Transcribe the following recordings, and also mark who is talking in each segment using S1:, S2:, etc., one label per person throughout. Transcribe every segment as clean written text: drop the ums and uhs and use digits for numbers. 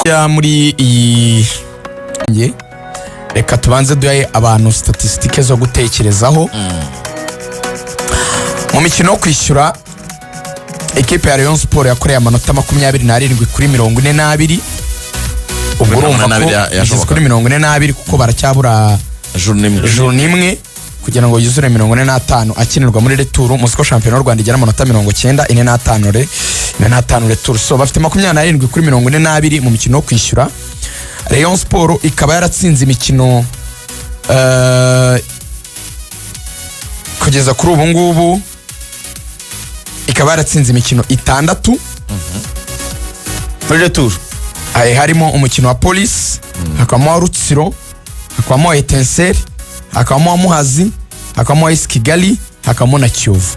S1: Ya, muri iyi nge, reka tubanze duhe abantu statistiques zo gutekerezaho. Mu mikino yo kwishyura, ekipe ya Rayon Sport yakoreye amanota 27 kuri 42. Ubwo
S2: Kuri
S1: urumva ko
S2: 42
S1: igeze
S2: yashoboka.
S1: kuri 42, kuko baracyabura
S2: journée imwe.
S1: Journée imwe kugira ngo yuzure 45 akinirwa muri retour. Muzi ko shampiyona y'u Rwanda igera amanota 90, 45 re, 45 retour. So bafite 27 kuri 42 mu mikino yo kwishyura. Rayon Sport ikaba yaratsinze imikino kugeza kuri ubu ngubu, ikaba yaratsinze imikino itandatu
S3: muri retour.
S1: Harimo umukino wa Polisi, hakabamo uwa Rutsiro, hakabamo uwa Etincelles, hakabamo uwa Muhazi, hakabamo uwa AS Kigali, hakabamo na Kiyovu.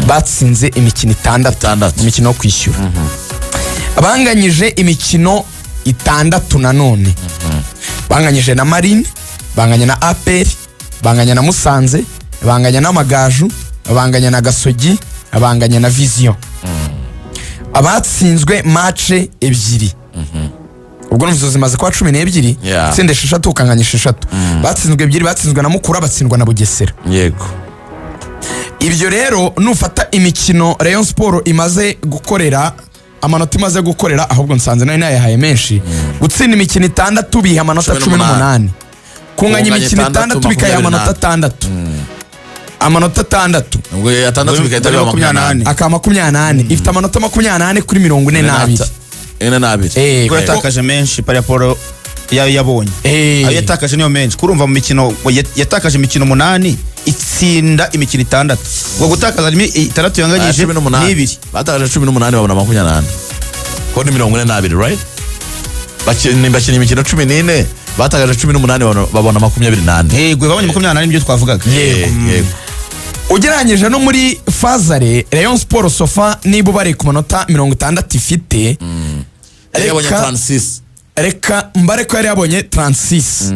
S1: Batsinze imikino itandatu
S2: Itandatu.
S1: mu mikino yo kwishyura. Banganyije imikino itandatu nanone. Banganyije na Marine, banganya na APR, banganya na Musanze, banganya n'Amagaju, banganya na Gasogi, banganya na Vision. Abatsinzwe match ebyiri. Ubwo numva izo zimaze kuba 12. Tsinda esheshatu, ukanganya esheshatu. Batsinzwe ebyiri, batsinzwe na Mukura, batsindwa na Bugesera. Ibyo rero, nufata imikino Rayon Sport imaze gukorera, amanota imaze gukorera, ahubwo nsanze nari nayahaye menshi. Gutsinda imikino itandatu biha amanota
S2: 18.
S1: 18. Kunganya
S2: Kunganya
S1: imikino
S2: itandatu,
S1: itandatu bikayiha amanota
S2: 24.
S1: 6, amanota 6.
S2: Ubwo atandatu bigahita biba 24.
S1: Akaba 24. Ifite amanota 24 kuri 42.
S2: 42.
S3: Kuko yatakaje menshi par rapport yayo yabonye. Ayo yatakaje niyo menshi. Kurumva mu mikino yatakaje imikino umunani, itsinda imikino itandatu. Ubwo gutakaza harimo itandatu yanganyije
S2: 18.
S3: n'ibiri.
S2: Batakaje 18, babona 24, ko ni 42, right? Bakina imikino 14, batakaje 18, babona 24.
S3: Yego, babonye 24, nibyo twavugaga.
S2: Yego.
S1: Ugereranyije no muri phase aller, Rayon Sport so far, niba ubariye ku manota 60 ifite,
S2: Yari yabonye 36.
S1: Reka mbare ko yari yabonye 36.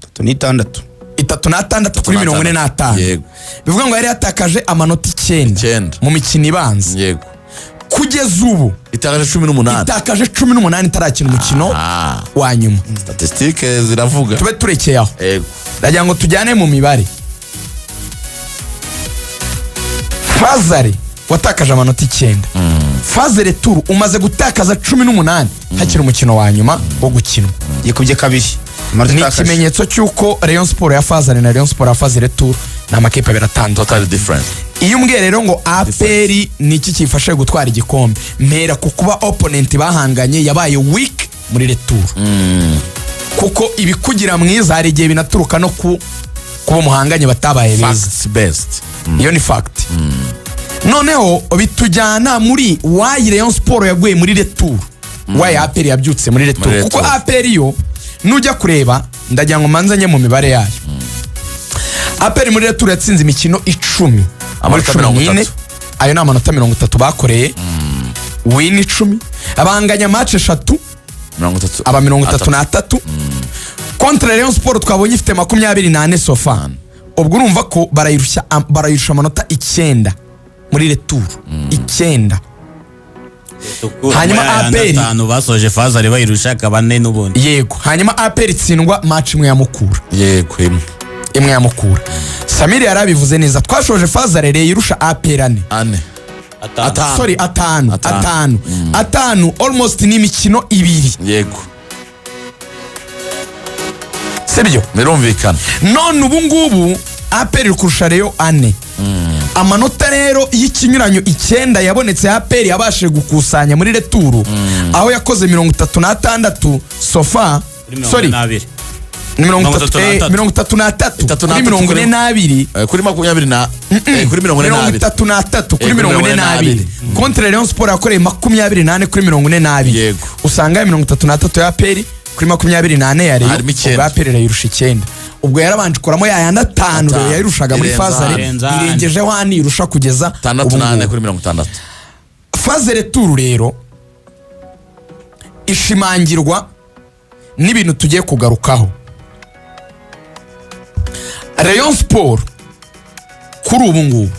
S3: Itatu n'itandatu.
S1: 36 kuri 45. Bivuga ngo yari yatakaje amanota 9
S2: 9.
S1: mu mikino ibanza. Kugeza ubu
S2: Itakaje 18.
S1: itakaje 18 itarakina umukino wa nyuma.
S2: Statistiques ziravuga.
S1: Tube turekeye aho. Ndagira ngo tujyane mu mibare. Phase aller watakaje amanota 9, phase retour umaze gutakaza 18 hakiri umukino wa nyuma wo gukinwa.
S3: Yikubye kabiri amanota
S1: Ni
S3: itakaje.
S1: ikimenyetso cy'uko Rayon Sport ya phase aller na Rayon Sport ya phase retour ni amakipe abiri atandukanye.
S2: Totally different.
S1: Iyo umbwiye rero ngo APR ni iki kifashe gutwara igikombe, mpera ku kuba opponent bahanganye yabaye weak muri retour, kuko ibikugira mwiza hari igihe binaturuka no ku kuba muhanganye batabaye beza.
S2: Facts based.
S1: Iyo ni fact. Noneho bitujyana muri why Rayon Sport yaguye muri retour, why APR yabyutse muri retour.
S2: Muri
S1: Kuko
S2: retour.
S1: APR yo nujya kureba, ndagira ngo manze njye mu mibare yayo. APR muri retour yatsinze imikino 10 muri
S2: Amanota
S1: 14.
S2: 30.
S1: Ayo ni amanota 30 bakoreye, win 10, banganya match eshatu,
S2: 30.
S1: Aba 33. Contre Rayon Sport twabonye ifite 24 so far. Ubwo urumva ko barayirusha amanota 9 muri retour, 9. Hanyuma APR
S4: atanu basoje phase aller bayirusha, akaba ane n'ubundi.
S1: Yego. Hanyuma APR itsindwa match imwe ya Mukura.
S2: Yego, imwe.
S1: Imwe ya Mukura. Samiri yarabivuze neza, twashoje phase aller irusha APR ane.
S2: Ane.
S4: Atanu.
S2: Atanu.
S1: Sorry, atanu.
S2: Atanu.
S1: Atanu, atanu, almost ni imikino ibiri. Sibyo?
S2: Birumvikana.
S1: None ubu ngubu APR iri kurusha Rayon ane. Amanota rero y'ikinyuranyo 9 yabonetse, APR yabashije gukusanya muri retour, aho yakoze 36 so far.
S4: Kuri mirongo
S1: Sorry,
S4: ine n'abiri.
S1: ni mirongo
S4: Mirongo
S1: itatu
S4: itatu n'atatu.
S1: 33
S2: Itatu
S1: kuri
S2: n'atatu
S1: 42.
S2: Kuri makumyabiri na kuri mirongo ine
S1: mirongo
S2: n'abiri.
S1: itatu n'atatu kuri
S2: kuri
S1: 42.
S2: 42.
S1: Contre Rayon Sport yakoreye 24 kuri 42. Usanga 33 ya APR kuri 24 ya Rayon.
S2: Harimo 9.
S1: Ubwo APR irayirusha 9. Ubwo yarabanje ikuramo ya yandi atanu
S2: Atanu.
S1: Rayon yayirushaga muri
S2: Irenza
S1: phase aller.
S2: ane.
S4: Irenza ane.
S1: Irengejeho ane, irusha kugeza
S2: Tandatu
S1: ubu
S2: n'ane
S1: ngubu.
S2: kuri 60.
S1: Phase retour rero ishimangirwa n'ibintu tugiye kugarukaho. Rayon Sport kuri ubu ngubu,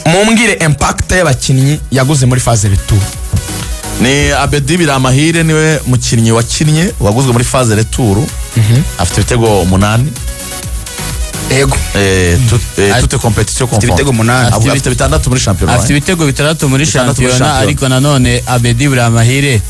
S1: mumbwire impact y'abakinnyi yaguze muri phase retour.
S2: Ni Abedi Biramahire, niwe mukinnyi wakinnye waguzwe muri phase retour, afite ibitego 8.
S1: Yego.
S2: Toutes compétitions
S3: Afite ibitego 8.
S2: Afite 6 muri shampiyona.
S4: Afite ibitego 6 muri
S2: 6 muri
S4: shampiyona.
S2: shampiyona.
S4: Ariko nanone Abedi Biramahire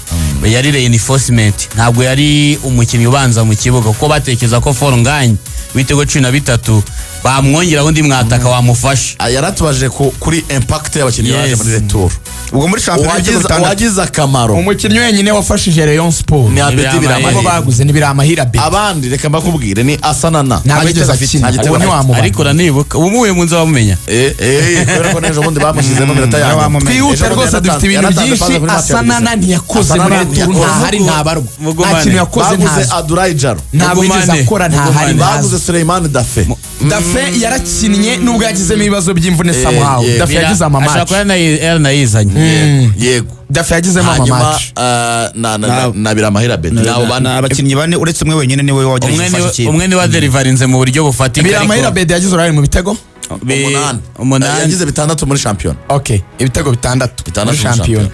S4: yari reinforcement, ntabwo yari umukinnyi ubanza mu kibuga, kuko batekereza ko Fall Ngagne w'ibitego 13 bamwongeraho undi mwataka wamufasha.
S2: Ah, yaratubajije kuri impact y'abakinnyi baje muri retour.
S3: Ubwo muri shampiyona ibitego 6.
S2: Uwagize akamaro
S1: Umukinnyi wenyine wafashije Rayon Sport
S2: ni Abedi
S4: Biramahire.
S1: abo
S2: Biramahire.
S1: baguze ni Biramahire Abedi.
S2: Abandi reka mbakubwire, ni Asanana.
S1: Ntabwo yigeze
S3: afite.
S1: akina.
S2: Nta gitego
S1: Uwo
S2: afite.
S1: ntiwamubara.
S4: Ariko uranibuka ubu muhuye mu nzu wamumenya.
S2: Kubera ko n'ejo bundi bamushyizemo iminota ya nyuma.
S3: Wamumenye.
S1: Twihute
S2: Ejo bundi
S1: rwose, dufite ibintu
S2: yanatanze
S1: byinshi.
S2: passe kuri match ya
S1: Asanana
S2: Bugesera.
S1: ntiyakoze
S2: Asanana
S1: muri retour,
S2: ntiyakoze.
S1: ntahari, ntabarwa, nta
S4: Mugumane.
S1: kintu yakoze.
S2: Baguze
S1: Ntazi.
S2: Adurayi Jaro.
S1: Ntabwo yigeze
S4: Mugumane.
S1: akora, ntahari.
S4: Mugumane.
S2: Baguze
S1: Ntazi.
S2: Suleiman Dafe.
S1: Dafe yarakinnye nubwo yagizemo ibibazo by'imvune somehow.
S2: Yeah.
S1: Dafe yagize
S4: Ashobora
S1: ama match.
S4: kuba yaranayizanye.
S2: Yego.
S1: Dafe yagizemo
S2: Hanyuma
S1: ama match.
S2: na Biramahire Abedi, nabo
S3: Ni
S2: bane.
S3: abakinnyi bane, uretse umwe wenyine niwe wagerageje
S4: Umwe
S3: gufasha
S4: niwe
S3: ikipe.
S4: Umwe niwe waderivarinze mu buryo bufatika.
S1: Biramahire
S4: Ariko
S1: Abedi yagize uruhare mu bitego
S2: 8.
S4: 8.
S2: Yagize 6 muri shampiyona.
S1: Okay, ibitego 6
S2: 6
S1: muri
S2: muri
S1: shampiyona.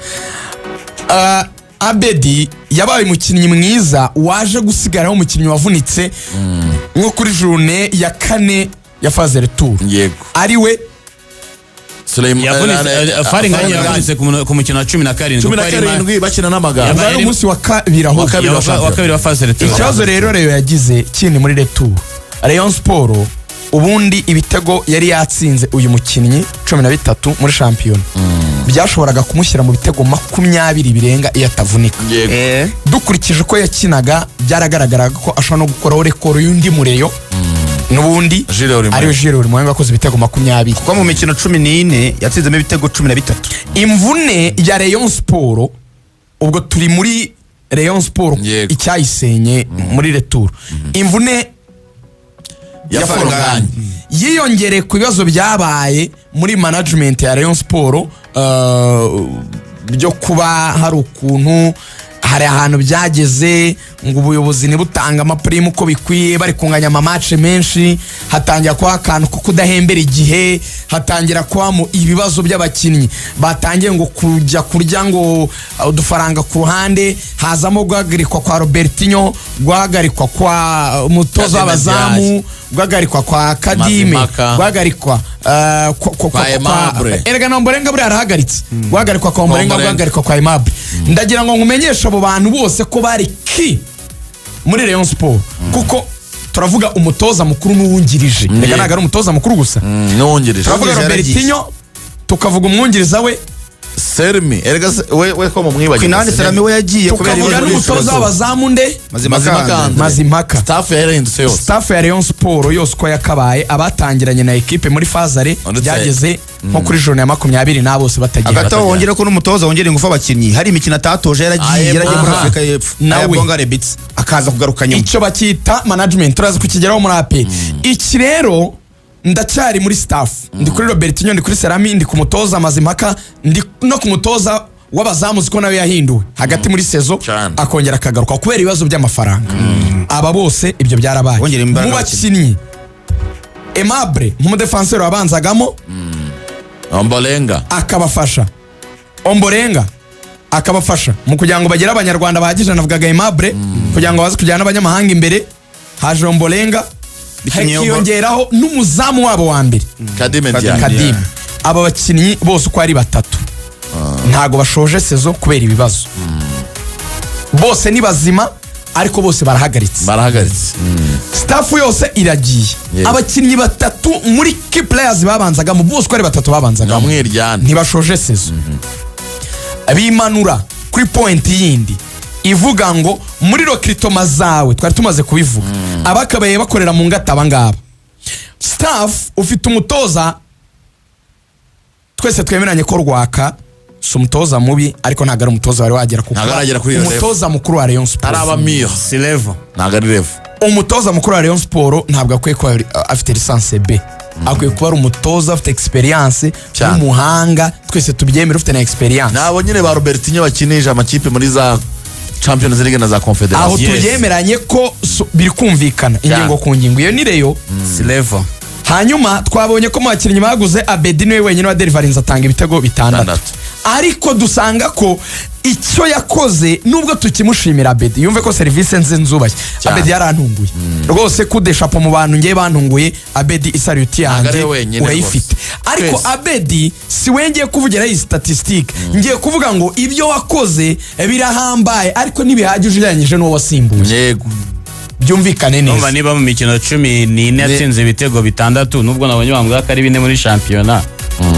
S1: Abedi yabaye umukinnyi mwiza waje gusigaraho umukinnyi wavunitse nko kuri journée ya 4 ya phase retour, ari we
S2: Suleiman
S4: Yavunitse Fall Ngagne, yavunitse ku mukino wa 17.
S2: cumi na
S4: Kuko
S2: karindwi bakina n'amagare.
S4: Yabaye
S1: Ari umunsi wa kabiri aho.
S2: Wa kabiri wa
S4: wa
S2: shampiyona.
S4: kabiri wa phase retour.
S1: Ikibazo rero Rayon yagize kindi muri retour, Rayon Sport ubundi ibitego yari yatsinze uyu mukinnyi 13 muri shampiyona byashoboraga kumushyira mu bitego 20 birenga iyo atavunika. Dukurikije uko yakinaga, byaragaragaraga ko ashobora no gukoraho record y'undi mureyo n'ubundi,
S2: Jules Ulimwengu.
S1: ariwe Jules Ulimwengu wakoze ibitego 20.
S3: Kuko mu mikino 14 yatsinzemo ibitego 13.
S1: Imvune ya Rayon Sport, ubwo turi muri Rayon Sport, icyayisenye muri retour, imvune
S2: ya
S1: ya
S2: Fall Ngagne
S1: Fall Ngagne yiyongereye ku bibazo byabaye muri management ya Rayon Sport, byo kuba hari ukuntu hari ahantu byageze ngo ubuyobozi ntibutanga ama prime uko bikwiye, bari kunganya ama match menshi, hatangira kuba akantu ko kudahembera igihe, hatangira kubamo ibibazo by'abakinnyi batangiye ngo kujya kurya ngo udufaranga ku ruhande, hazamo guhagarikwa kwa Robertinho, guhagarikwa kwa umutoza
S2: Kadime.
S1: w'abazamu, guhagarikwa kwa Kadime,
S2: Mazimpaka.
S1: guhagarikwa
S2: Kwa Aimable.
S1: Erega na Omborenga buriya arahagaritse, guhagarikwa kwa Omborenga,
S2: Omborenga.
S1: guhagarikwa kwa Aimable. Ndagira ngo nkumenyeshe abo bantu bose ko bari ki muri Rayon Sport, kuko turavuga umutoza mukuru n'uwungirije, reka ntabwo ari umutoza mukuru gusa.
S2: N'uwungirije.
S1: Turavuga
S3: Uwungirije yaragiye.
S1: Robertinho, tukavuga umwungiriza we.
S2: Sermi erega we ko mumwibagiwe.
S3: Kwinani Serami we yagiye kubera
S1: Tukavuga
S3: ibibazo
S1: n'umutoza
S3: by'ubushobozi.
S1: w'abazamu nde?
S3: Mazimpaka.
S2: Mazimpaka.
S1: Mazimpaka.
S2: Staff yarahindutse yose.
S1: Staff ya Rayon Sport yose uko yakabaye, abatangiranye na ekipe muri phase aller, byageze nko kuri journée ya 20 na bose batagiye.
S3: Hagati aho wongere ko n'umutoza wongera ingufu abakinnyi, hari imikino atatoje, yaragiye
S2: Aye,
S3: yaragiye muri
S2: aha.
S3: Afurika y'Epfo.
S1: Nawe.
S3: Bonga Rebitsi akaza kugaruka nyuma.
S1: Icyo bakita management turaza kukigeraho muri APR. Iki rero ndacyari muri staff, ndi kuri Robertinho, ndi kuri Serami, ndi ku mutoza Mazimpaka, ndi no ku mutoza w'abazamu, ko nawe yahinduwe hagati muri saison,
S2: Cyane.
S1: akongera akagaruka kubera ibibazo by'amafaranga. Aba bose ibyo byarabaye.
S3: Wongera imbaraga
S1: Mu bakinnyi, Aimable nk'umudefanseri wabanzagamo,
S2: Ombolenga.
S1: akabafasha, Omborenga akabafasha mu kugira ngo bagere abanyarwanda bahagije, navugaga Aimable, kugira ngo baze kujyana n'abanyamahanga imbere, haje Omborenga,
S3: Bitumye
S1: hakiyongeraho n'umuzamu wabo wa mbere,
S2: Kadime Ndiaye.
S1: Kadime. Aba bakinnyi bose uko ari batatu ntago bashoje saison kubera ibibazo. Bose ni bazima, ariko bose barahagaritse.
S2: Barahagaritse.
S1: Staff yose iragiye. Abakinnyi batatu muri key players babanzagamo, bose uko ari batatu babanzagamo,
S2: Nyamwiryane.
S1: ntibashoje saison. Bimanura kuri point yindi ivuga ngo muri recrutement zawe, twari tumaze kubivuga, abakabaye bakorera mu ngata abangaba staff, ufite umutoza twese twemeranye ko Rwaka si umutoza mubi, ariko ntabwo ari umutoza wari wagera ku
S2: Ntabwo
S1: kuba
S2: aragera kuri iyo level.
S1: umutoza mukuru wa Rayon Sport.
S2: Araba mire.
S4: Si level.
S2: Ntabwo ari level.
S1: Umutoza mukuru wa Rayon Sport ntabwo akwiye kuba afite licence B, akwiye kuba ari umutoza ufite experience,
S2: Cyane.
S1: w'umuhanga, twese tubyemere, ufite na experience.
S2: Nabo nyine ba Robertinho bakinisha amakipe muri za Champions League na za
S1: Aho
S2: Confederation.
S1: tubyemeranye ko biri kumvikana ingingo ku ngingo, iyo ni Rayon.
S4: Si level.
S1: Hanyuma twabonye ko mu bakinnyi baguze, Abedi niwe wenyine wa derivarinze atanga ibitego 6.
S2: 6.
S1: Ariko dusanga ko icyo yakoze, nubwo tukimushimira, Abedi yumve ko serivisi nze nzubashye.
S2: Cyane.
S1: Abedi yarantunguye rwose, kudeshapo mu bantu ngewe bantunguye. Abedi, isaluti
S2: Ntabwo
S1: yanjye
S2: ari we wenyine
S1: urayifite.
S2: rwose.
S1: Ariko
S2: Twese.
S1: Abedi si we ngiye kuvugira iyi statistique. Ngiye kuvuga ngo ibyo wakoze birahambaye, ariko ntibihagije ugereranyije n'uwo wasimbuye. Byumvikane
S4: Numva
S1: neza.
S4: niba mu mikino 14 yatsinze ibitego bitandatu, nubwo nabonye bambwira ko ari bine muri shampiyona,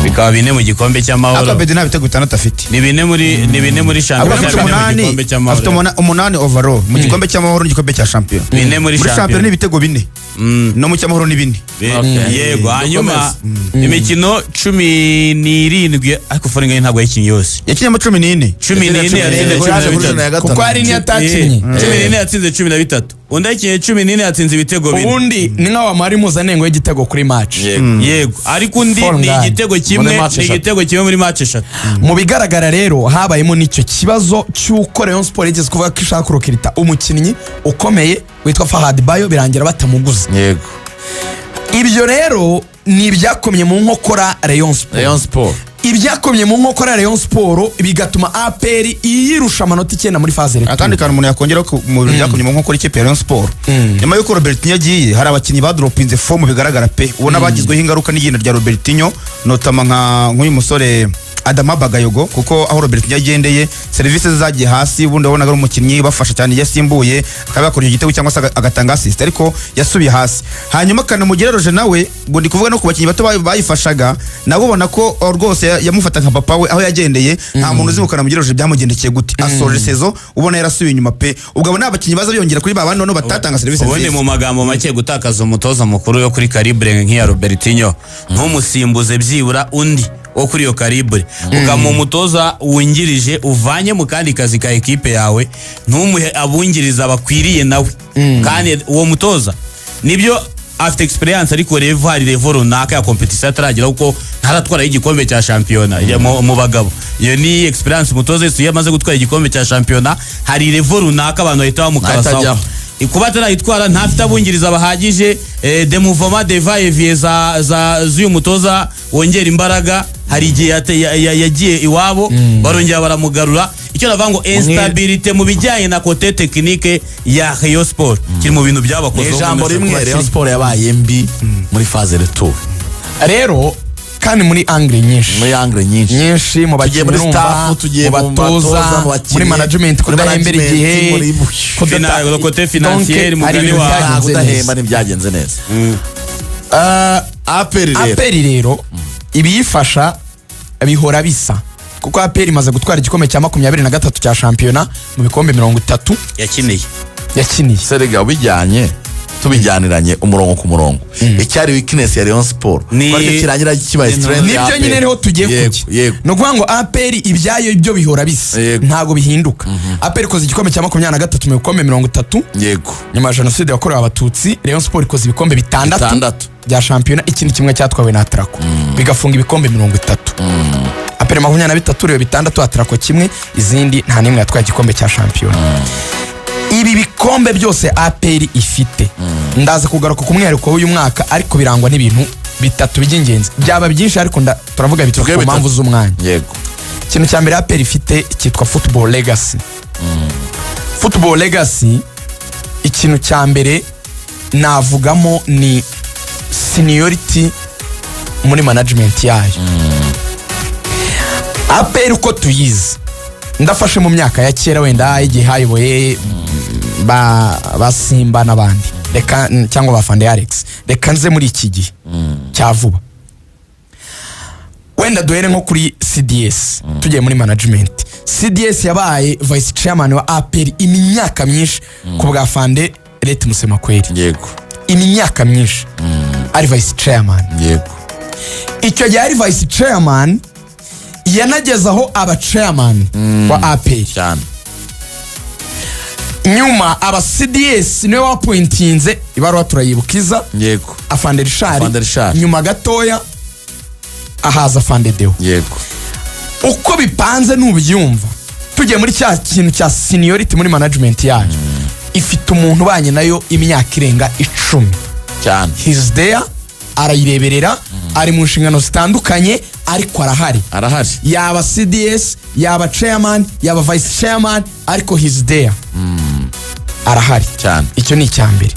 S4: bikaba bine mu gikombe
S3: Ariko
S4: cy'amahoro.
S3: Abedi nta bitego bitandatu afite.
S4: Ni bine muri
S3: Ahubwo
S4: shampiyona,
S3: afite
S4: bine mu
S3: umunani,
S4: gikombe
S3: afite
S4: cy'amahoro.
S3: umunani overall mu gikombe cy'amahoro n'igikombe cya shampiyona.
S4: Bine muri
S3: Muri shampiyona
S4: shampiyona.
S3: ni ibitego bine, no mu cy'amahoro ni bine.
S4: Yego, hanyuma imikino 17, ariko Fall Ngagne ntabwo yayikinnye yose.
S3: Yakinnye 14.
S4: 14 yatsinze 13.
S1: Kuko hari n'iyo atakinnye.
S4: 14 yatsinze 13, undi yakinnye 14 yatsinze ibitego bine.
S1: Ubundi ni nka wamara impuzanengo y'igitego kuri match.
S4: Yego, ariko undi
S1: Fall
S4: ni
S1: Ngagne.
S4: igitego kimwe,
S2: Muri match
S4: ni
S2: eshatu.
S4: igitego kimwe muri match eshatu.
S1: Mu bigaragara rero habayemo n'icyo kibazo cy'uko Rayon Sport yigeze kuvuga ko ishaka kurokirita umukinnyi ukomeye witwa Fahad Bayo, birangira batamuguze. Ibyo rero ni ibyakomye mu nkokora Rayon Sport.
S2: Rayon Sport.
S1: Ibyakomye mu nkokora Rayon Sport bigatuma APR iyirusha amanota 9 muri phase retour.
S3: Akandi kantu umuntu yakongeraho mu bintu byakomye mu nkokora ikipe ya Rayon Sport, nyuma y'uko Robertinho agiye, hari abakinnyi badropinze forme bigaragara pe, ubona bagizweho ingaruka n'igenda rya Robertinho, notamment nka nk'uyu musore Adama Bagayogo, kuko aho Robertinho agendeye serivisi ze zagiye hasi. Ubundi wabonaga ari umukinnyi bafasha cyane iyo asimbuye, akaba yakora igitego cyangwa se agatanga assist, ariko yasubiye hasi. Hanyuma Kanamugire Roger nawe, ngo ndi kuvuga no ku bakinnyi bato bayifashaga, nabo ubona ko rwose yamufata nka papa we. Aho yagendeye nta muntu uzi ngo Kanamugire Roger byamugendekeye gute, asoje saison ubona yarasubiye inyuma pe. Ubwo abo ni abakinnyi baza biyongera kuri ba bandi noneho batatanga serivisi
S4: Ubundi
S3: nziza.
S4: mu magambo make, gutakaza umutoza mukuru yo kuri calibre nk'iya Robertinho, ntumusimbuze byibura undi wo kuri iyo calibre, ukamuha umutoza wungirije uvanye mu kandi kazi ka ekipe yawe, ntumuhe abungiriza bakwiriye nawe, kandi uwo mutoza nibyo afite experience, ariko level, hari level runaka ya competition ataragera, kuko ntaratwara igikombe cya shampiyona mu bagabo. Iyo ni experience. Umutoza wese iyo amaze gutwara igikombe cya shampiyona, hari level runaka abantu bahita bamukarasaho.
S2: Ahita ajyaho.
S4: Kuba atarayitwara, ntafite abungiriza bahagije, de mouvement de va et vient za z'uyu mutoza wongera imbaraga, hari igihe yagiye iwabo barongera baramugarura. Icyo navuga ngo instabilité mu bijyanye na côté technique ya Rayon Sport kiri mu bintu
S2: Mu
S4: byabakozeho.
S2: ijambo rimwe, Rayon Sport yabaye mbi muri phase retour.
S1: Rero kandi muri angle nyinshi.
S2: Muri angle nyinshi.
S1: Nyinshi, mu
S2: Tugiye
S1: bakinnyi,
S2: muri
S1: urumva,
S2: staff, tugiye
S1: mu
S2: mu
S1: batoza,
S2: batoza, mu bakinnyi,
S1: muri management,
S2: muri
S1: kudahembera
S2: management,
S1: igihe,
S4: Côté financier,
S1: Donc, hari
S4: mugani
S1: ibintu byagenze
S2: kudahemba
S1: neza.
S2: Ntibyagenze neza. APR rero.
S1: APR rero ibiyifasha bihora bisa, kuko APR imaze gutwara igikombe cya 23 cya shampiyona mu bikombe 30
S4: yakiniye.
S1: Yakiniye.
S2: Serega ubijyanye, tubijyaniranye umurongo ku murongo, icyari weakness ya Rayon Sport ko aricyo kirangira kibaye strength ya
S1: Nibyo
S2: APR.
S1: nyine niho tugiye kujya. Ni ukuvuga ngo APR ibyayo byo bihora bisa, ntabwo bihinduka. APR ikoze igikombe cya 23 mu bikombe 30 nyuma ya jenoside yakorewe Abatutsi. Rayon Sport ikoze ibikombe bitandatu
S2: Bitandatu.
S1: bya shampiyona, ikindi kimwe cyatwawe na Atraco, bigafunga ibikombe 30. APR 23, Rayon bitandatu, Atraco kimwe, izindi nta n'imwe yatwaye igikombe cya shampiyona. Ibi bikombe byose APR ifite, ndaza kugaruka ku mwihariko w'uyu mwaka, ariko birangwa n'ibintu bitatu by'ingenzi. Byaba byinshi, ariko turavuga bitatu
S2: Tuvuge
S1: ku
S2: bitatu.
S1: mpamvu z'umwanya. Ikintu cya mbere APR ifite cyitwa football legacy. Football legacy, ikintu cya mbere navugamo ni seniority muri management yayo. APR uko tuyizi, ndafashe mu myaka ya kera, wenda igihe hayoboye ba Simba n'abandi, reka cyangwa ba Fande Alex, reka nze muri iki gihe cya vuba, wenda duhere nko kuri CDS. Tugiye muri management, CDS yabaye vice chairman wa APR imyaka myinshi ku bwa Fande Late Musemakweli. Imyaka myinshi ari vice chairman. Icyo gihe ari vice chairman, yanageze aho aba chairman wa APR. Nyuma aba CDS, niwe wapointinze ibaruwa turayibukiza Afande Richard.
S2: Afande Richard.
S1: Nyuma gatoya ahaza Afande Deo. Uko bipanze nubyumva, tugiye muri cya kintu cya seniority muri management yayo, ifite umuntu ubanye nayo imyaka irenga 10. He's there, arayireberera. Ari mu nshingano zitandukanye, ariko arahari.
S2: Arahari.
S1: Yaba CDS, yaba chairman, yaba vice chairman, ariko he's there, arahari.
S2: Cyane.
S1: Icyo ni icya mbere.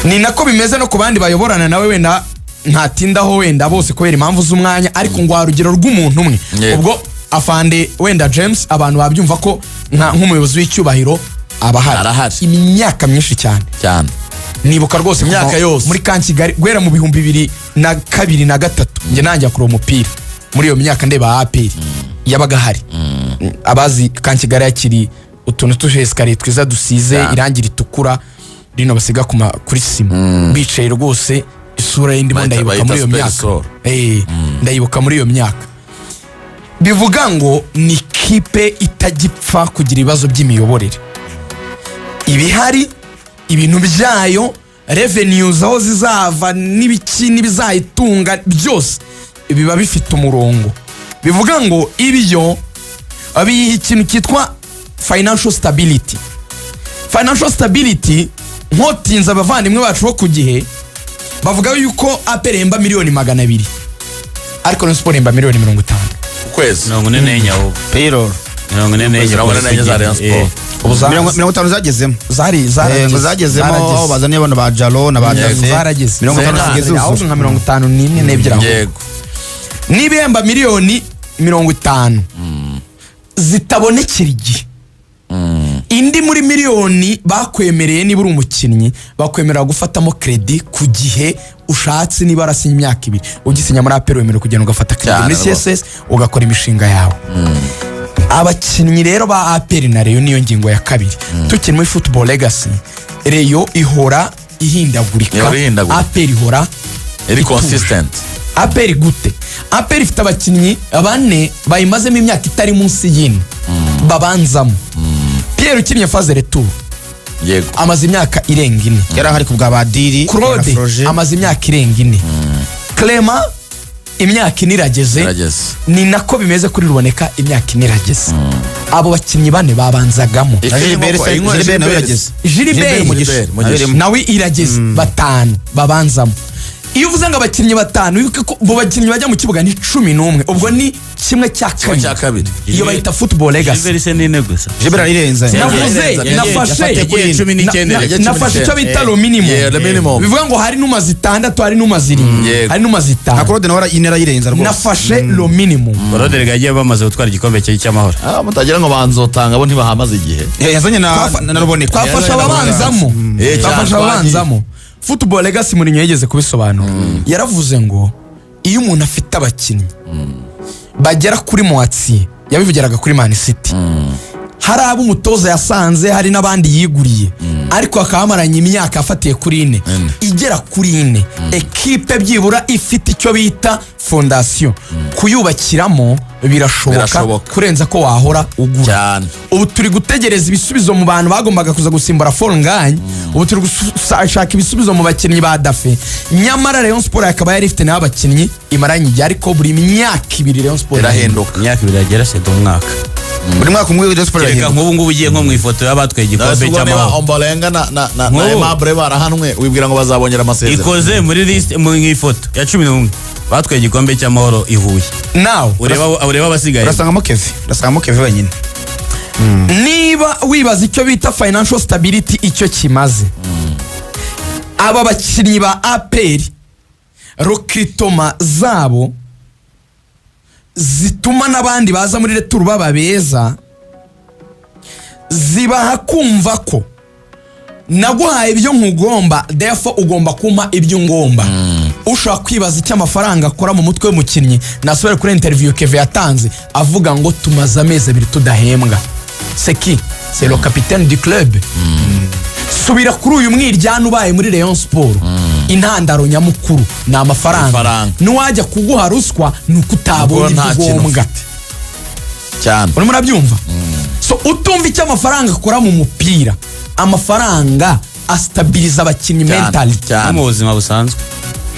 S1: Ni nako bimeze no ku bandi bayoborana nawe. Wenda ntatindaho wenda bose kubera impamvu z'umwanya, ariko ngo urugero rw'umuntu umwe. Ubwo afande wenda James, abantu babyumva ko nk'umuyobozi w'icyubahiro aba ahari.
S2: Arahari.
S1: Imyaka myinshi cyane.
S2: Cyane.
S1: Nibuka rwose
S2: Imyaka
S1: kuva
S2: yose.
S1: muri Camp Kigali guhera mu 2002 na gatatu, njye nanjye kureba umupira muri iyo myaka ndeba APR, yabaga ahari. Abazi Camp Kigali yakiri utuntu tw'utuescalier twiza dusize irangi ritukura rino basiga kuri sima, bicaye rwose, isura ye ndimo ndayibuka
S2: Bayita
S1: muri iyo
S2: Super
S1: myaka.
S2: Soul.
S1: Ndayibuka muri iyo myaka. Bivuga ngo ni kipe itagipfa kugira ibibazo by'imiyoborere. Ibihari, ibintu byayo, revenues aho zizava n'ibiki n'ibizayitunga byose biba bifite umurongo. Bivuga ngo ibyo biyiha ikintu cyitwa financial stability. Financial stability, nkotinze abavandimwe bacu bo ku gihe, bavuga yuko APR ihemba miliyoni 200, ariko Rayon Sport ihemba miliyoni 50.
S2: Ku kwezi.
S4: 44 ahubwo.
S3: Payroll.
S4: 44.
S2: 44 za Rayon Sport.
S1: Ubu
S3: 50 zagezemo.
S1: Zari
S3: Eh, ngo zagezemo
S1: zarageze.
S3: aho bazaniye bano ba Jalo na ba Dafe.
S1: Zarageze.
S3: 50
S2: Zena.
S3: zigeze
S1: Ahubwo
S3: zuzura.
S1: nka 51, 2 aho. N'ibihemba miliyoni 50 zitabonekera igihe, indi muri miliyoni bakwemereye, niba uri umukinnyi bakwemerera gufatamo crédit ku gihe ushatse. Niba warasinye imyaka 2, ugisinya muri APR wemerewe kugenda ugafata crédit
S2: Cyane
S1: muri
S2: rwose.
S1: CSS ugakora imishinga yawe. Abakinnyi rero ba APR na Rayon, niyo ngingo ya kabiri tukiri muri football legacy. Rayon ihora ihindagurika.
S2: Ihora ihindagurika.
S1: APR ihora
S2: iri
S1: ituje.
S2: Consistent.
S1: APR gute? APR ifite abakinnyi bane bayimazemo imyaka itari munsi y'ine babanzamo. Pierre ukinnye phase retour amaze imyaka irenga 4.
S3: Yari ahari ku bwa Badiri na
S1: Claude
S3: Froger.
S1: amaze imyaka irenga 4. Clement imyaka 4 irageze.
S2: Irageze.
S1: Ni nako bimeze kuri Ruboneka, imyaka 4 irageze. Abo bakinnyi bane babanzagamo.
S3: Na Gilbert Gilbert nawe irageze.
S1: Gilbert.
S3: Mugisha.
S2: Gilbert,
S3: Nawe irimo.
S1: Nawe irageze. Batanu babanzamo. Iyo uvuze ngo abakinnyi batanu, wibuke ko mu bakinnyi bajya mu kibuga ni 11, ubwo ni kimwe cya
S2: Kimwe cya
S1: kabiri.
S2: kabiri.
S1: Iyo bayita football legacy.
S4: Gilbert se ni ine gusa.
S3: Gilbert arirenze.
S1: Navuze
S2: Yagiye-
S1: nafashe
S3: yafatiye kuri
S4: Yagiye 19.
S2: Yagiye
S1: nafashe icyo
S2: 19.
S1: bita le minimum.
S2: Yeah, the minimum.
S1: Bivuga ngo hari n'umaze 6, hari n'umaze 7, hari n'umaze
S3: Na
S1: 5.
S3: Claude nawe ine arayirenza rwose.
S1: Nafashe le minimum.
S4: Claude yagiye bamaze gutwara igikombe cye cy'amahoro.
S2: Ah, mutagira ngo banzotanga bo ntibahamaze igihe.
S3: Yazanye na Ruboneka.
S1: Twafashe ababanzamo.
S2: Cyane,
S1: Twafashe
S2: twagiye.
S1: ababanzamo. Football legacy, Mourinho yigeze kubisobanura, yaravuze ngo iyo umuntu afite abakinnyi bagera kuri moitié, yabivugiraga kuri Man City, hari abo umutoza yasanze, hari n'abandi yiguriye, ariko bakaba bamaranye imyaka afatiye kuri ine, igera kuri ine, ekipe byibura ifite icyo bita fondation, kuyubakiramo birashoboka
S2: Birashoboka.
S1: kurenza ko wahora ugura.
S2: Cyane.
S1: Ubu turi gutegereza ibisubizo mu bantu bagombaga kuza gusimbura Fall Ngagne, ubu turi gushaka ibisubizo mu bakinnyi ba Dafe, nyamara Rayon Sport yakaba yari ifite nayo abakinnyi imaranye igihe, ariko buri myaka 2 Rayon Sport
S2: Irahinduka.
S4: Imyaka 2 yagera se umwaka.
S3: Buri mwaka umwe Rayon Sport
S4: Kereka
S3: irahinduka.
S4: nk'ubu ngubu ugiye nko mu ifoto y'abatwaye igikombe
S2: Ubwo niba
S4: cy'amahoro.
S2: Ombolenga na
S4: Nk'ubu.
S2: Aimable barahanwe, wibwira ngo bazabongera amasezerano?
S4: Ikoze muri liste mu ifoto ya 11 batwaye igikombe cy'amahoro i Huye.
S1: Nawe
S4: Ureba abasigaye.
S3: Urasangamo Kevin, urasangamo Kevin wenyine.
S1: Niba wibaza icyo bita financial stability, icyo kimaze, aba bakinnyi ba APR, recrutement zabo zituma n'abandi baza muri retour baba beza, zibaha kumva ko naguhaye ibyo nkugomba, therefore ugomba kumpa ibyo ngomba. Ushobora kwibaza icyo amafaranga akora mu mutwe w'umukinnyi, nasubire kuri interview Keve yatanze avuga ngo tumaze amezi 2 tudahembwa. C'est qui? C'est le capitaine du club. Subira kuri uyu mwiryane ubaye muri Rayon Sport, intandaro nyamukuru ni amafaranga.
S2: Amafaranga.
S1: N'uwajya kuguha ruswa ni uko utabonye
S2: Ubwo nta
S1: ibyo
S2: kintu
S1: ugombwa.
S2: ufite. Cyane.
S1: Urimo urabyumva? So utumva icyo amafaranga akora mu mupira, amafaranga asitabiliza abakinnyi
S2: Cyane,
S1: mentally.
S4: No
S2: cyane.
S4: mu buzima busanzwe.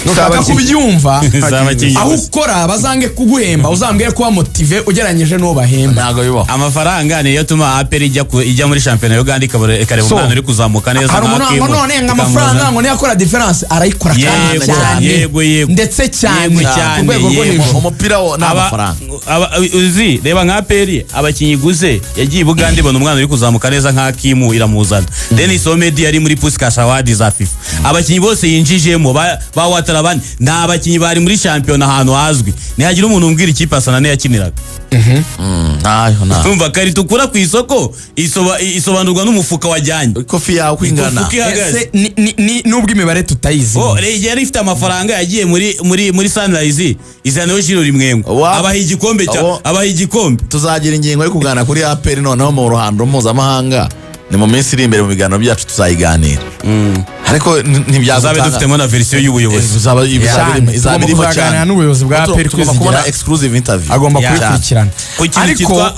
S1: Nushaka
S3: Abakinnyi.
S1: kubyumva,
S4: Z'abakinnyi
S1: aho
S4: gusa.
S1: ukora bazange kuguhemba, uzambwire kuba motivé ugereranyije n'uwo bahemba.
S2: Ntabwo bibaho.
S4: Amafaranga niyo atuma APR ijya muri shampiyona ya Uganda, ikareba
S1: So,
S4: umwana uri kuzamuka neza
S1: hari
S4: nka
S1: umuntu ngo
S4: Hakimu,
S1: none ngo amafaranga
S4: ikamuzana.
S1: ngo niyo akora différence, arayikora kandi
S4: Yego,
S1: cyane,
S4: yego.
S1: ndetse cyane,
S4: Yego
S1: ku
S4: cyane,
S1: rwego rwo
S4: yego.
S1: hejuru.
S2: Umupira wo ni amafaranga.
S4: Uzi reba nka APR, abakinnyi iguze, yagiye i Bugande ibona umwana uri kuzamuka neza nka Hakimu, iramuzana. Denis Omedi yari muri Puskas Award za FIFA. Abakinnyi bose yinjijemo ba Watara, abandi ni abakinnyi bari muri shampiyona ahantu hazwi. Ntihagira umuntu umbwira ikipe Asanane yakiniraga.
S2: Ntayo, ntayo.
S4: Umva, karita ukura ku isoko isobanurwa n'umufuka wajyanye.
S2: Ikofi yawe uko ingana.
S4: Ikofi ihagaze.
S1: Ese nubwo imibare tutayizi,
S4: Oh, yari ifite amafaranga, yagiye muri Sunrise izanayo Jiro Rimwengo, abaha igikombe cya abaha igikombe.
S2: Tuzagira ingingo yo kuganira kuri APR noneho mu ruhando mpuzamahanga, ni mu minsi iri imbere, mu biganiro byacu tuzayiganira, ariko
S4: Tuzabe
S2: ntibyagutanga.
S4: dufitemo na version y'ubuyobozi.
S2: Izaba
S1: Cyane.
S2: irimo, izaba
S1: Tugomba
S2: irimo
S1: kuzaganira
S2: cyane.
S1: n'ubuyobozi bwa APR.
S2: Tugomba kubona
S1: Kwizigira
S2: exclusive interview.
S1: agomba
S4: Yeah.
S1: kubikurikirana.
S4: Ku kintu
S1: Ariko
S4: cyitwa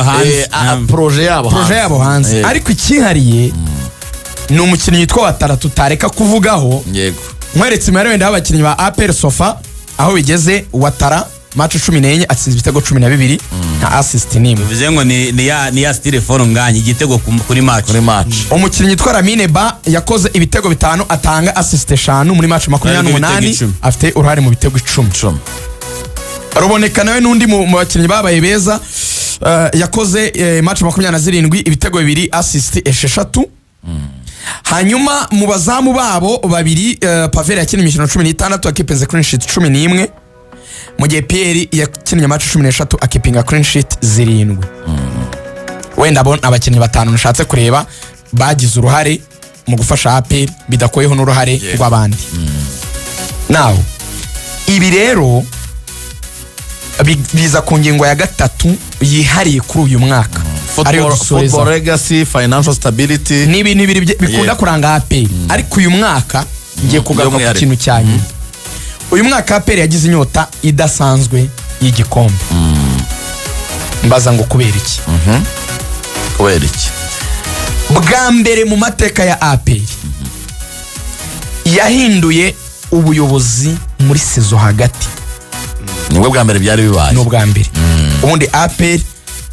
S4: hanze.
S2: Projet yabo.
S1: Projet yabo hanze. Ariko icyihariye ni umukinnyi witwa Watara tutareka kuvugaho. Nkweretse imibare wenda y'abakinnyi ba APR so far aho bigeze, Watara match 14 atsinze ibitego 12, nta assist n'imwe.
S4: Bivuze ngo ni ya style Fall Ngagne, igitego kuri match.
S2: Kuri match.
S1: Umukinnyi witwa Lamine Ba yakoze ibitego bitanu, atanga assist eshanu muri match makumyabiri
S4: Ariko ibitego
S1: n'umunani,
S4: 10.
S1: afite uruhare mu bitego 10.
S2: 10.
S1: Ruboneka nawe n'undi mu bakinnyi babaye beza, yakoze match 27, ibitego bibiri, assist esheshatu. Hanyuma mu bazamu babo babiri, Pavel yakinnye imikino 16, akipinze clean sheet 11, mu gihe Pierre yakinnye match 13, akipinga clean sheet zirindwi. Wenda abo ni abakinnyi batanu nashatse kureba bagize uruhare mu gufasha APR, bidakuyeho n'uruhare rw'abandi. Nawe ibi rero biza ku ngingo ya gatatu yihariye kuri uyu mwaka, ariyo dusoreza.
S2: Football legacy, financial stability.
S1: Ni ibintu bibiri bikunda kuranga APR, ariko uyu mwaka ngiye kugaruka ku
S2: By'umwihariko.
S1: kintu cya nyuma. Uyu mwaka APR yagize inyota idasanzwe y'igikombe. Mbaza ngo kubera iki?
S2: Kubera iki?
S1: Bwa mbere mu mateka ya APR yahinduye ubuyobozi muri saison hagati.
S2: Nibwo bwa mbere byari bibaye.
S1: Ni ubwa mbere. Ubundi APR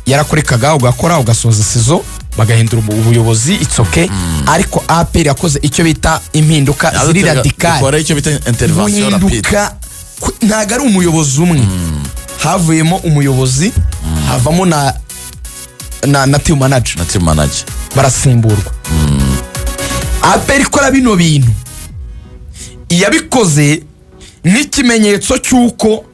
S1: yarakorekaga, ugakora ugasoza saison, bagahindura ubuyobozi, it's okay. Ariko APR yakoze icyo bita impinduka ziri radical.
S2: Dukore icyo bita intervention rapide.
S1: Guhinduka ntabwo ari umuyobozi umwe, havuyemo umuyobozi, havamo na team manager.
S2: Na team manager.
S1: Barasimburwa. APR ikora bino bintu, yabikoze nk'ikimenyetso cy'uko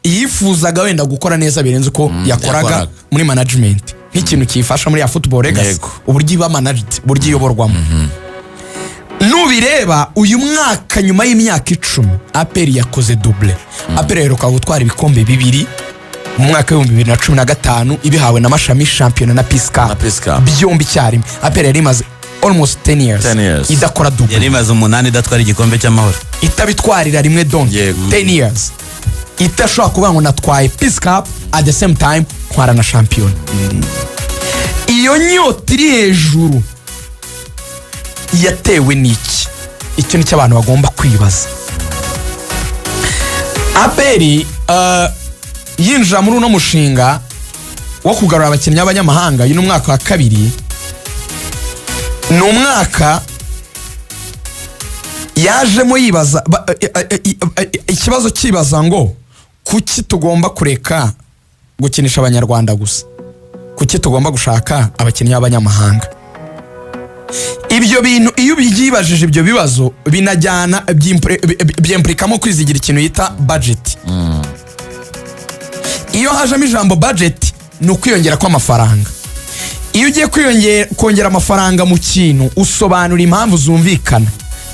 S1: yifuzaga wenda gukora neza birenze uko yakoraga
S2: yakoraga.
S1: muri management, nk'ikintu kiyifasha muri ya football legacy, uburyo iba managed, uburyo iyoborwamo. Nubireba uyu mwaka, nyuma y'imyaka 10 APR yakoze double. APR iheruka gutwara ibikombe bibiri mu mwaka w'2015, ibihawe na Mashami, shampiyona na Peace Cup.
S2: Na Peace Cup.
S1: Byombi icyarimwe. APR yari imaze almost 10 years
S2: 10 years.
S1: idakora double.
S4: Yari imaze 8 idatwara igikombe cy'amahoro.
S1: Itabitwarira rimwe donc. 10 years idashobora kuvuga ngo natwaye Peace Cup, at the same time ntwara na shampiyona. Iyo nyota iri hejuru yatewe n'iki? Icyo ni cyo abantu bagomba kwibaza. APR yinjira muri uno mushinga wo kugarura abakinnyi b'abanyamahanga, uyu ni umwaka wa kabiri. Ni umwaka yajemo yibaza ikibazo, cyibaza ngo kuki tugomba kureka gukinisha Abanyarwanda gusa? Kuki tugomba gushaka abakinnyi b'abanyamahanga? Ibyo bintu iyo ubyibajije, ibyo bibazo binajyana, byempurikamo kwizigira ikintu yita budget. Iyo hajemo ijambo budget, ni ukwiyongera kw'amafaranga. Iyo ugiye kongera amafaranga mu kintu, usobanura impamvu zumvikana.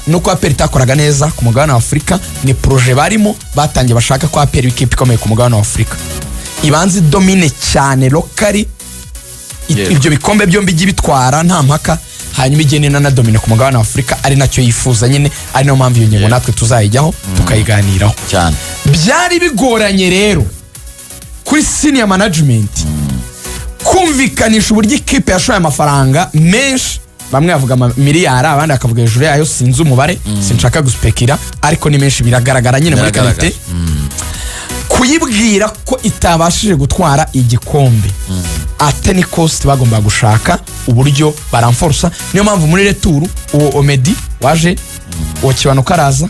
S1: Nuko APR itakoraga neza ku mugabane wa Afurika, ni projet barimo batangiye, bashaka ko APR ikipe ikomeye ku mugabane wa Afurika, ibanza idomine cyane locally, ibyo bikombe byombi ijye ibitwara nta mpaka, hanyuma igende inanadomine ku mugabane wa Afurika, ari nacyo yifuza nyine, ari nayo mpamvu iyo ngingo natwe tuzayijyaho tukayiganiraho. Byari bigoranye rero kuri senior management kumvikanisha uburyo ikipe yashoye amafaranga menshi. Bamwe bavuga miliyari, abandi bakavuga hejuru yayo, sinzi umubare, sinshaka guspekira, ariko ni menshi, biragaragara nyine muri
S2: Biragaragara.
S1: qualité. Kuyibwira ko itabashije gutwara igikombe at any cost, bagomba gushaka uburyo baramforosa. Niyo mpamvu muri retour uwo Omedi waje, uwo Kibanuka araza,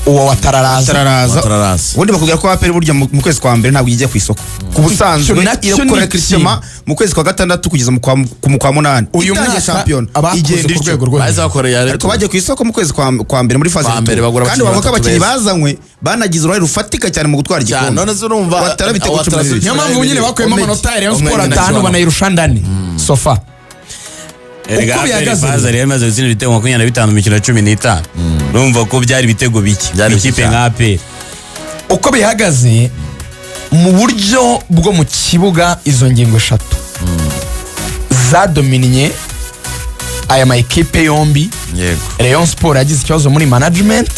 S1: uwo Watararaza.
S3: Tararaza.
S2: Watararaza.
S3: Ubundi bakubwira ko APR burya mu kwezi kwa mbere ntabwo ijya ku isoko ku busanzwe.
S1: Icyo nacyo
S3: Irakora
S1: ni
S3: recrutement mu kwezi kwa gatandatu kugeza mu kwa munani.
S1: Uyu
S3: Itangiye
S1: mwaka
S3: shampiyona
S1: abakoze
S3: igenda
S1: ku
S3: ityo.
S1: rwego rwo
S2: Bahise
S1: hejuru.
S2: bakoreye
S3: Ariko bagiye ku isoko mu kwezi kwa mbere muri phase
S2: Kwa mbere
S3: retour.
S2: bagura
S3: Kandi
S2: abakinnyi
S3: bavuga ko
S2: batatu
S3: abakinnyi
S2: beza.
S3: bazanywe banagize uruhare rufatika cyane mu gutwara
S2: Cyane,
S3: igikombe.
S2: none se urumva
S3: Watara ibitego
S2: Watara
S3: 12.
S1: Niyo mpamvu nyine bakuyemo
S3: Omedi.
S1: amanota ya Rayon Sport
S2: Omedi na
S1: atanu,
S2: Kibanuka.
S1: banayirusha ndani so far.
S4: Erega
S1: Uko
S4: APR
S1: bihagaze
S4: Faza yari imaze gutsinda ibitego 25 mu mikino 15. Urumva ko byari ibitego bike
S2: Byari bike
S4: ikipe
S2: cyane.
S4: nka APR.
S1: Uko bihagaze mu buryo bwo mu kibuga, izo ngingo eshatu zadominiye aya ma ekipe yombi. Rayon Sport yagize ikibazo muri management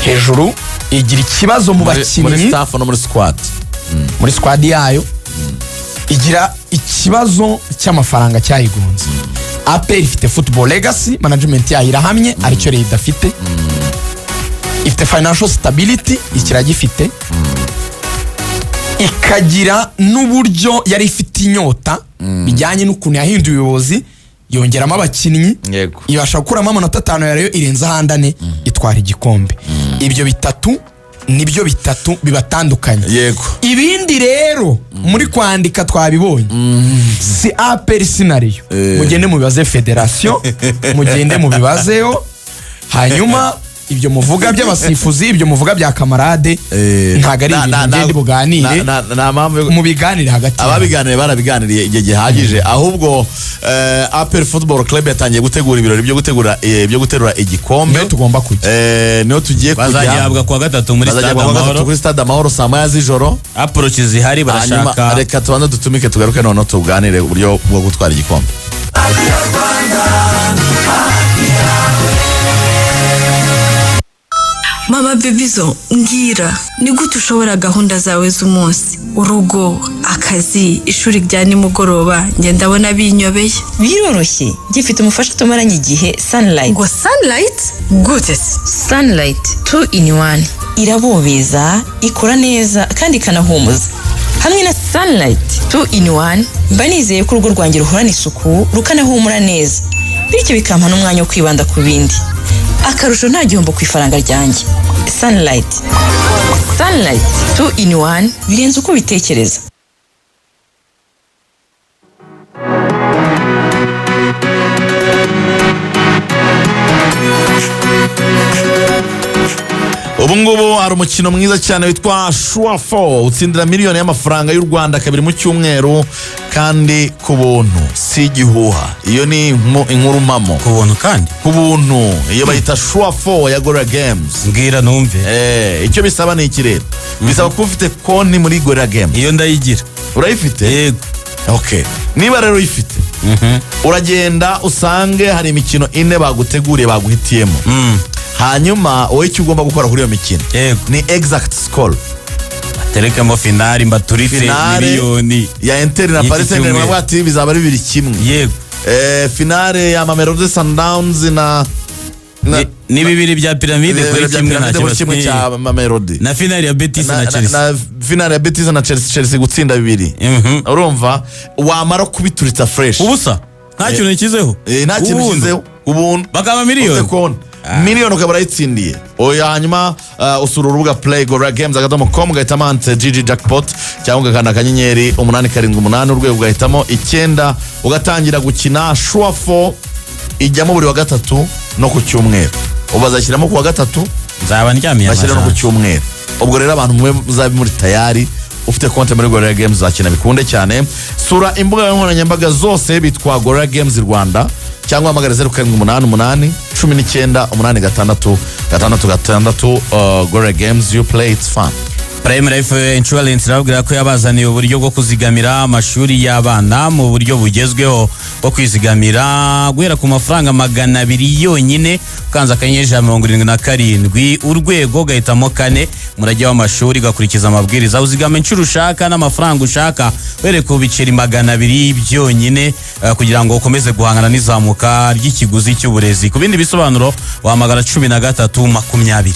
S1: hejuru, igira ikibazo mu
S2: Muri
S1: bakinnyi,
S2: staff no muri squad.
S1: Muri squad yayo, igira ikibazo cy'amafaranga cyayigonze. APR ifite football legacy, management yayo irahamye, aricyo Rayon idafite. Ifite financial stability, ikiragifite, ikagira n'uburyo yari ifite inyota bijyanye n'ukuntu yahinduye ubuyobozi, yongeramo abakinnyi, ibasha gukuramo amanota atanu ya Rayon, irenze ahandi ane, itwara igikombe. Ibyo bitatu nibyo bitatu bibatandukanye. Ibindi rero muri kwandika twabibonye, si APR scenario. Mugende mubibaze federasiyo, mugende mubibazeyo. Hanyuma ibyo muvuga by'abasifuzi, ibyo muvuga bya kamarade, ntabwo ari ibintu ngende buganire.
S2: Nta mpamvu
S1: Mubiganire hagati yanyu.
S2: Ababiganiriye barabiganiriye igihe gihagije. Ahubwo APR Football Club yatangiye gutegura ibirori byo gutegura byo guterura igikombe.
S1: Niho tugomba kujya.
S2: Niho tugiye kujya.
S4: Bazagihabwa kuwa gatatu muri
S2: Bazajya
S4: Stade
S2: kuwa gatatu
S4: Amahoro.
S2: kuri Stade Amahoro saa 1 z'ijoro.
S4: Approach zihari,
S2: Hanyuma
S4: barashaka.
S2: reka tubanze dutumike, tugaruke noneho tuganire uburyo bwo gutwara igikombe.
S5: Mama Bebizo, mbwira, ni gute ushobora gahunda zawe z'umunsi, urugo, akazi, ishuri rya nimugoroba? Njye ndabona binyobeye.
S6: Biroroshye, gifite umufasha tumaranye igihe, Sunlight.
S5: Ngo Sunlight gute se?
S6: Sunlight 2 in 1 irabobeza, ikora neza kandi ikanahumuza. Hamwe na Sunlight 2 in 1 mba nizeye ko urugo rwanjye ruhorana isuku, rukanahumura neza, bityo bikampa n'umwanya wo kwibanda ku bindi. Akarusho, nta gihombo ku ifaranga ryanjye. Sunlight, Sunlight 2 in 1 birenze uko ubitekereza.
S2: Ubu ngubu hari umukino mwiza cyane witwa Shuwafo, utsindira miliyoni y'amafaranga y'u Rwanda kabiri mu cyumweru kandi ku buntu. Si igihuha, iyo ni inkuru mpamo.
S4: Ku buntu kandi?
S2: Ku buntu. Iyo bayita Shuwafo ya Gorilla Games.
S4: Mbwira numve.
S2: Icyo bisaba ni iki rero? Bisaba kuba ufite konti muri Gorilla Games.
S4: Iyo ndayigira.
S2: Urayifite?
S4: Yego.
S2: Okay, niba rero uyifite, uragenda usange hari imikino ine baguteguriye, baguhitiyemo. Hanyuma wowe icyo ugomba gukora kuri iyo mikino ni exact score.
S4: Aterekemo finali mbaturitse
S2: Finale
S4: miliyoni
S2: ya Inter na
S4: y'iki
S2: Paris Saint-Germain,
S4: cyumweru.
S2: bavuga ati bizaba ari 2-1. Finale ya Mamelodi Sundowns na
S4: Ni bibiri bya Piramide kuri
S2: bya
S4: kimwe, nta
S2: Pyramide kuri
S4: kibazo.
S2: kimwe cya Mamelodi.
S4: Na finali ya Betis na Chelsea.
S2: Na finale ya Betis na Chelsea, Chelsea gutsinda bibiri. Urumva wamara kubituritsa fresh.
S4: Ubusa, nta kintu nshyizeho.
S2: Nta kintu
S4: Ubuntu.
S2: ushyizeho, ubuntu.
S4: Bakaba miliyoni.
S2: Ufite konti, miliyoni ukaba urayitsindiye. Oya, hanyuma usura urubuga playgorillagames.com, ugahitamo handitse GG jackpot, cyangwa ugakanda *878#, ugahitamo 9, ugatangira gukina. Shuwafo ijyamo buri wa gatatu no ku cyumweru. Ubu bazashyiramo ku wa gatatu,
S4: Nzaba ndyamiye
S2: bashyira no ku
S4: amajanja.
S2: cyumweru. Ubwo rero abantu mwe muzabe muri tayari, ufite konti muri Gorilla Games uzakina bikunde cyane. Sura imbuga nkoranyambaga zose, bitwa Gorilla Games Rwanda, cyangwa hamagara 0788 19 86 66. Gorilla Games, you play, it's fun.
S4: Prime Life Insurance irababwira ko yabazaniye uburyo bwo kuzigamira amashuri y'abana mu buryo bugezweho bwo kwizigamira guhera ku mafaranga 200 yonyine. Ukanze *177 urwego, ugahitamo 4, umurage w'amashuri, ugakurikiza amabwiriza, uzigama inshuro ushaka n'amafaranga ushaka uhereye ku biceri 200 byonyine, kugira ngo ukomeze guhangana n'izamuka ry'ikiguzi cy'uburezi. Ku bindi bisobanuro wahamagara 1320.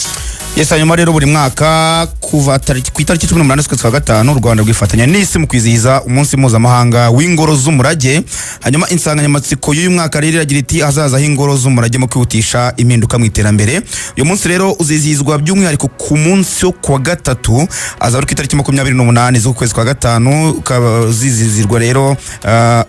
S3: Yes, hanyuma rero buri mwaka kuva ku itariki 18 z'ukwezi kwa gatanu, u Rwanda rwifatanya n'isi mu kwizihiza umunsi mpuzamahanga w'ingoro z'umurage. Hanyuma insanganyamatsiko y'uyu mwaka rero iragira iti: "Ahazaza h'ingoro z'umurage mu kwihutisha impinduka mu iterambere." Uyu munsi rero uzizihizwa by'umwihariko ku munsi wo kuwa gatatu, azaba ari ku itariki 28 z'ukwezi kwa gatanu. Ukaba uzizihizwa rero,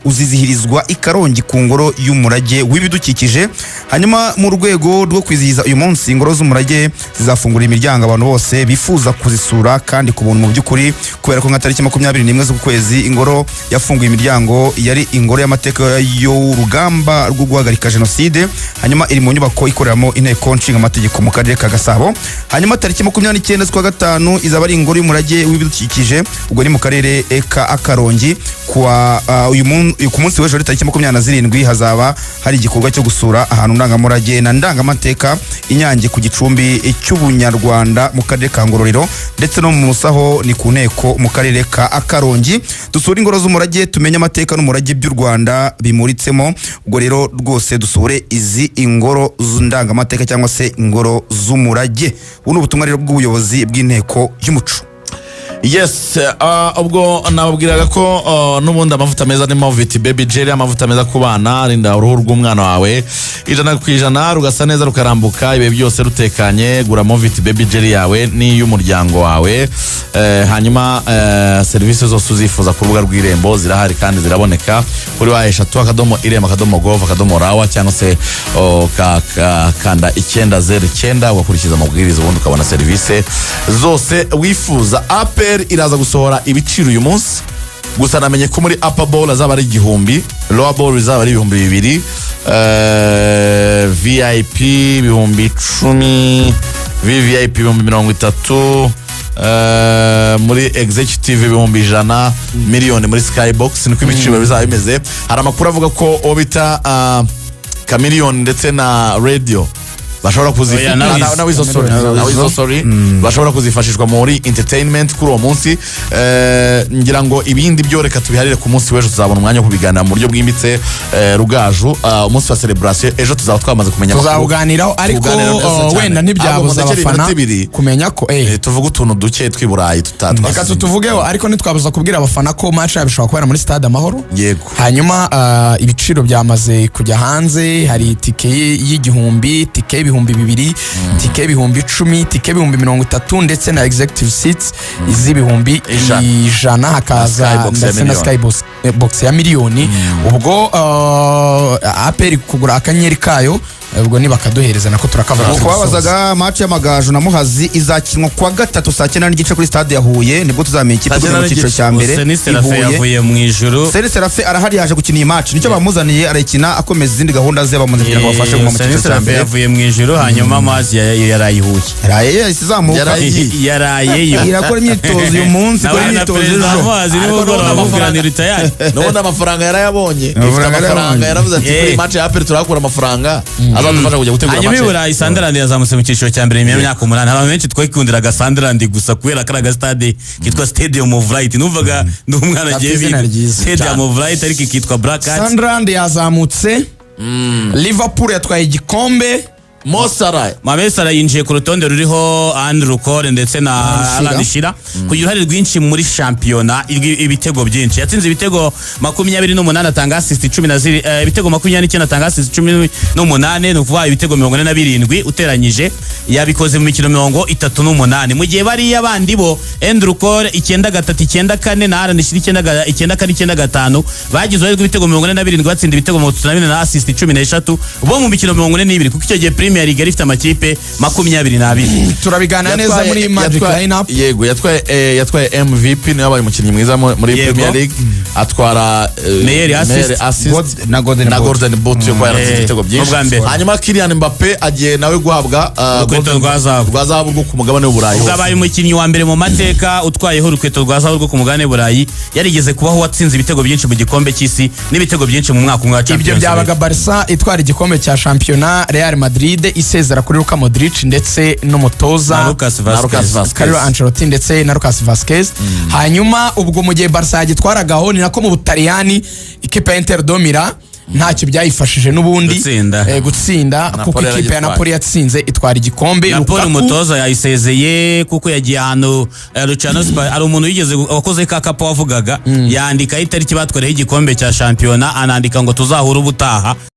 S3: uzizihirizwa i Karongi ku ngoro y'umurage w'ibidukikije. Hanyuma mu rwego rwo kwizihiza uyu munsi, ingoro z'umurage zizafungura imiryango abantu bose bifuza kuzisura kandi ku buntu mu by'ukuri, kubera ko nka tariki 21 z'ukwezi ingoro yafunguye imiryango yari ingoro y'amateka y'urugamba rwo guhagarika jenoside. Hanyuma iri mu nyubako ikoreramo inteko nshinga amategeko mu karere ka Gasabo. Hanyuma tariki 29 z'ukwa gatanu izaba ari ingoro y'umurage w'ibidukikije, ubwo ni mu karere ka Karongi. Kuwa ku munsi w'ejo tariki 27 hazaba hari igikorwa cyo gusura ahantu ndangamurage na ndangamateka Inyange ku gicumbi cy'ubunyarwanda mu karere ka Ngororero, ndetse no mu Musaho ni ku nteko mu karere ka Karongi. Dusure ingoro z'umurage, tumenye amateka n'umurage by'u Rwanda bimuritsemo. Ubwo rero rwose dusure izi ingoro ndangamateka cyangwa se ingoro z'umurage. Ubu ni ubutumwa rero bw'ubuyobozi bw'inteko y'umuco.
S2: Yes, ubwo nababwiraga ko n'ubundi amavuta meza ni Movit Baby Jelly, amavuta meza ku bana, arinda uruhu rw'umwana wawe 100%, rugasa neza, rukarambuka ibihe byose rutekanye. Gura Movit Baby Jelly yawe n'iy'umuryango wawe. Hanyuma serivisi zose uzifuza ku rubuga rw'Irembo zirahari kandi ziraboneka kuri www.irembo.gov.rw, cyangwa se ukakanda 909 ugakurikiza amabwiriza, ubundi ukabona serivisi zose wifuza. APR iraza gusohora ibiciro uyu munsi. Gusa namenye ko muri upper bowl azaba ari 1000, lower bowl izaba ari 2000, VIP 10,000, VVIP 30,000, muri executive 100,000, miliyoni muri skybox. Niko ibiciro bizaba bimeze. Hari amakuru avuga ko uwo bita Chameleone ndetse na Radio bashobora
S4: Oya, na Weasel.
S2: Na Weasel, sorry. Na Weasel, sorry. Bashobora kuzifashishwa muri entertainment kuri uwo munsi. Ngira ngo ibindi byo reka tubiharire ku munsi w'ejo, tuzabona umwanya wo kubiganira mu buryo bwimbitse. Rugaju, umunsi wa celebration ejo tuzaba twamaze kumenya amakuru.
S1: Tuzawuganiraho ariko
S2: Tuwuganiraho neza cyane.
S1: wenda
S2: Ahubwo
S1: ntibyabuza
S2: mundekere
S1: abafana
S2: iminota ibiri.
S1: kumenya ko
S2: Tuvuge utuntu duke tw'i Burayi
S1: Reka tutuvugeho, ariko ntitwabuza kubwira abafana ko match yabo ishobora kubera muri Stade Amahoro.
S2: Yego.
S1: Hanyuma ibiciro byamaze kujya hanze. Hari tike y'1000, tike y'2000, tike y'10,000, tike y'30,000, ndetse na executive seats z'ibihumbi
S2: 100.
S1: 100, hakaza
S2: Na skybox ya
S1: ndetse na
S2: miliyoni.
S1: skybox box ya miliyoni. Ubwo APR kugura akanyenyeri kayo, ubwo nibakaduhereza nako turakavuga.
S3: Nuko babazaga match y'Amagaju na Muhazi izakinwa kuwa gatatu saa 9:30 kuri stade ya Huye, nibwo tuzamenya ikipe
S2: Saa
S3: igomba mu
S2: cyenda
S3: cyiciro
S2: n'igice.
S3: cya mbere
S4: Seni
S3: i
S4: Serafe
S3: Huye.
S4: yavuye mu ijuru.
S3: Seni Serafe arahari, yaje gukina iyi match, nicyo bamuzaniye, arayikina akomeza izindi gahunda ze, bamuzaniye kugira ngo bafashe kuguma mu
S4: Seni
S3: cyiciro cya
S4: Serafe
S3: mbere.
S4: yavuye mu ijuru, hanyuma amazi yarayihuye.
S3: Yaraye, yahise izamuka.
S2: Yaraye.
S4: Yarayeyo.
S3: Irakora imyitozo uyu munsi, ikora
S4: Nawe na
S3: imyitozo
S4: perezida
S3: ejo.
S4: Muhazi
S2: Ariko
S4: nimugoroba
S2: n'ubundi
S4: amubwira
S2: amafaranga-
S4: ni ritayari.
S2: N'ubundi amafaranga yarayabonye. Ifite
S3: Amafaranga
S2: amafaranga,
S3: yarayabonye.
S2: yaravuze ati kuri match ya APR turakura amafaranga azadufasha kujya gutegura
S4: Hanyuma i
S2: match.
S4: Burayi, Sunderland yazamutse mu cyiciro cya mbere nyuma y'imyaka 8. Hari abantu benshi twikundiraga Sunderland gusa kubera kariya gasitade kitwa Stadium of Light. Numvaga ndi umwana
S1: Gafite
S4: agiye
S1: izina ryiza.
S4: Stadium of Light, ariko ikitwa Black Cats.
S1: Sunderland yazamutse, Liverpool yatwaye igikombe.
S2: Mo Salah.
S4: Mohamed Salah yinjiye ku rutonde ruriho Andrew Cole ndetse na Alan Shearer kugira uruhare rwinshi muri shampiyona, ibitego byinshi. Yatsinze ibitego 28, atanga assist cumi na ziri, ibitego 29, atanga assist 18, ni ukuvuga ibitego 47 uteranyije. Yabikoze mu mikino 38, mu gihe bariya bandi bo, Andrew Cole 93, 94, na Alan Shearer 94, 95, bagize uruhare rw'ibitego 47, batsinda ibitego 34 na assist 13 bo mu mikino 42, kuko icyo gihe Premier Premier League yari ifite amakipe 22.
S1: Turabiganira neza muri Magic Lineup.
S2: Yego, yatwaye MVP, niwe wabaye umukinnyi mwiza muri Premier League, atwara
S4: Meilleur assist.
S2: meilleur assist
S3: Na Golden
S2: na
S3: Boot.
S2: Golden Boot yo kuba yaratsinze ibitego byinshi.
S4: Ubwa mbere.
S2: Hanyuma Kylian Mbappe agiye nawe guhabwa
S4: Urukweto rwa zahabu.
S2: Rwa zahabu rwo ku mugabane w'Uburayi
S4: Ubwo
S2: hose.
S4: abaye umukinnyi wa mbere mu mateka utwayeho urukweto rwa zahabu rwo ku mugabane Burayi, yarigeze kubaho watsinze ibitego byinshi mu gikombe cy'isi n'ibitego byinshi mu mwaka umwe wa
S1: Ibyo
S4: Champions
S1: byabaga
S4: League.
S1: Barca itwara igikombe cya shampiyona, Real Madrid isezera kuri Luka Modric ndetse n'umutoza
S4: Na Lucas
S2: Na
S4: Vazquez.
S2: Lucas Vazquez.
S1: Carlo Ancelotti ndetse na Lucas Vazquez. Hanyuma ubwo mu gihe Barca yagitwaragaho, ni nako mu Butaliyani ikipe ya Inter de Milan ntacyo byayifashije n'ubundi
S4: Gutsinda.
S1: Gutsinda kuko
S2: Napoli
S1: ikipe ya
S2: yaragitwaye.
S1: Napoli yatsinze, itwara igikombe.
S4: Napoli
S1: Lukaku-
S4: umutoza yayisezeye kuko yagiye ahantu Luciano Spalletti, hari umuntu wigeze wakoze ka kapa wavugaga, yandikaho itariki batwareho igikombe cya shampiyona, anandika ngo tuzahure ubutaha.